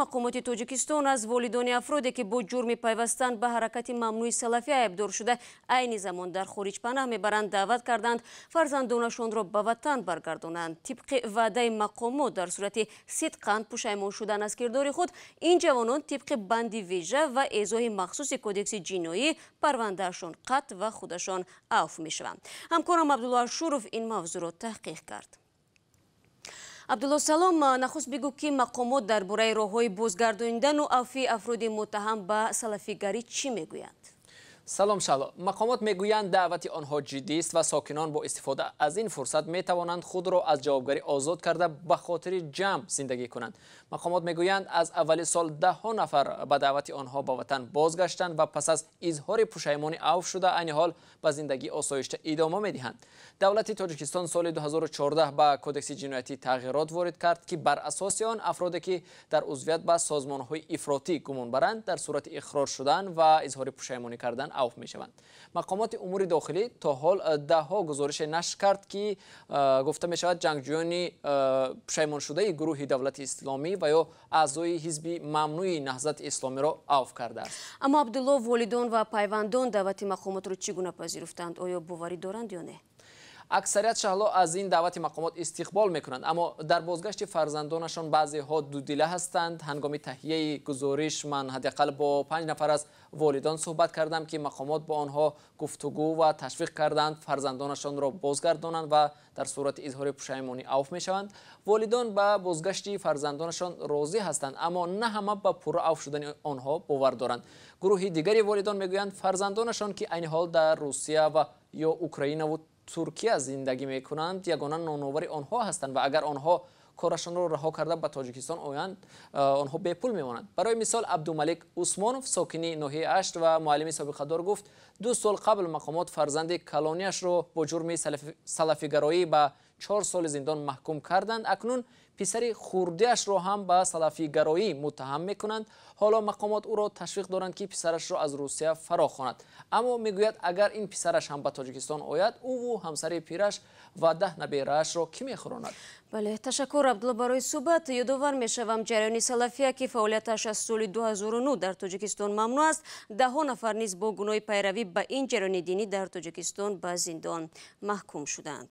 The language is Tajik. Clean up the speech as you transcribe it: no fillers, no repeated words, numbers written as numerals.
Мақомоти Тоҷикистон аз волидони афроде, ки бо ҷурми пайвастан ба ҳаракати мамнӯи салафӣ айбдор шуда, айни замон дар хориҷ панаҳ мебаранд, даъват карданд фарзандонашонро ба ватан баргардонанд. Тибқи ваъдаи мақомот, дар сурати сидқан пушаймон шудан аз кирдори худ, ин ҷавонон тибқи банди вижа ва эъзоҳи махсуси Кодекси ҷиноӣ парвандаашон қатъ ва худашон авф мешаванд. Ҳамкорам Абдулло Ашуров ин мавзӯъро таҳқиқ кард. Абдулло, салом. Нахуст бигӯ, ки мақомот дар бораи роҳҳои бозгардонидану авфи афроди муттаҳам ба салафигарӣ чӣ мегӯянд? Салом, Шаҳло. Мақомот мегӯянд, даъвати онҳо ҷиддист ва сокинон бо истифода аз ин фурсат метавонанд худро аз ҷавобгарӣ озод карда, ба хотири ҷамъ зиндагӣ кунанд. Мақомот мегӯянд, аз аввали сол даҳҳо нафар ба даъвати онҳо ба ватан бозгаштанд ва пас аз изҳори пушаймонӣ авф шуда, айни ҳол ба зиндагии осоишта идома медиҳанд. Давлати Тоҷикистон соли 2014 ба Кодекси ҷиноятӣ тағйирот ворид кард, ки бар асоси он афроде, ки дар узвият ба созмонҳои ифротӣ гумон баранд, дар сурати иқрор шудан ва изҳори пушаймонӣ кардан авф мешаванд. Мақомоти умури дохилӣ то ҳол даҳҳо гузорише нашр кард, ки гуфта мешавад, ҷангҷӯёни пушаймоншудаи гурӯҳи Давлати Исломӣ ва ё аъзои ҳизби мамнӯи Наҳзати Исломиро авф кардааст. Аммо, Абдулло, волидон ва пайвандон даъвати мақомотро чӣ гуна пазируфтанд? Оё боварӣ доранд ё не? Аксарият, Шаҳло, аз ин даъвати мақомот истиқбол мекунанд, аммо дар бозгашти фарзандонашон баъзеҳо дудила ҳастанд. Ҳангоми таҳияи гузориш ман ҳадди ақал бо 5 нафар аз волидон суҳбат кардам, ки мақомот бо онҳо гуфтугӯ ва ташвиқ карданд фарзандонашонро бозгардонанд ва дар сурати изҳори пушаймонӣ авф мешаванд. Волидон ба бозгашти фарзандонашон розӣ ҳастанд, аммо на ҳама ба пурра авф шудани онҳо бовар доранд. Гурӯҳи дигари волидон мегӯянд, фарзандонашон, ки айни ҳол дар Русия ва ё Украинаву Туркия зиндагӣ мекунанд, ягона ноновари онҳо ҳастанд ва агар онҳо корашонро раҳо карда, ба Тоҷикистон оянд, онҳо бепул мемонанд. Барои мисол, Абдумалик Усмонов, сокини ноҳияи Ашт ва муаллими собиқадор, гуфт, 2 сол қабл мақомот фарзанди калонияшро бо ҷурми салафигароӣ ба 4 соли зиндон маҳкум карданд. Акнун писари хурдиашро ҳам ба салафигароӣ муттаҳам мекунанд. Ҳоло мақомот ӯро ташвиқ доранд, ки писарашро аз Русия фаро хонад, аммо мегӯяд, агар ин писараш ҳам ба Тоҷикистон ояд, ӯву ҳамсари пираш ва 10 набераашро кӣ мехӯронад? Бале, ташаккур, Абдулло, барои суҳбат. Ёдовар мешавам, ҷараёни салафия, ки фаъолияташ аз соли 2009 дар Тоҷикистон мамнӯъ аст, даҳҳо нафар низ бо гуноҳи пайравӣ ба ин ҷараёни динӣ дар Тоҷикистон ба зиндон маҳкум шуданд.